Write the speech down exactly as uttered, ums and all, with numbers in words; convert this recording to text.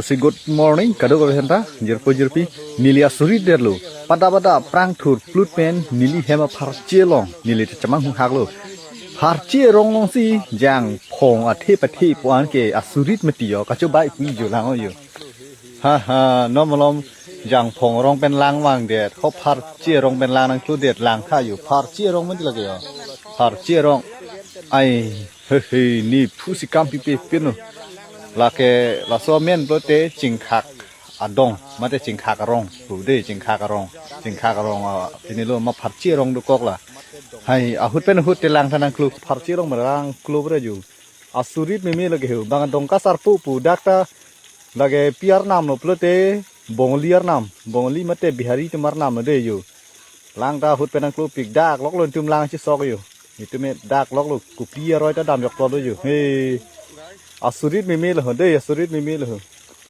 Si good morning, kadokave aphanta, jirpo jirpi, neli asurit detlo. Pada pada prang thur plut pen, neli hem apharchi along, neli ta chamang hung haklo. Pharchi arong alongsi, jangphong athe pathe pu-an ke asurit mati jo, kachobai pu jo lang jo. Ha ha, non malom jangphong arong pen lang vangdet, ho pharchi arong pen lang nangklodet lang tha jo, pharchi arong mati lake jo. Pharchi arong, ai, he he, ne phusi kam pipe pino. Lake laso amen pulote Chingkhak adong, mate Chingkhak arong, pu de Chingkhak arong, Chingkhak arong, ah, pinilo ma pharchi arong dokok la. Hai, ahut pen ahut te lang tha nangklo, pharchi arong ma lang klo bre jo. Asurit meme lake ho, bang adong kasar pu pu dak ta lake pi arnam lo pulote, Bongali arnam, Bongali mate Bihari atum arnam lo de jo. Lang ta ahut pen nangklopik, dak loklo netum lang chesok jo. Netum me dak loklo, kopi aroi ta dam joklo jo. He. Asurit meme lo ho de, asurit meme lo ho.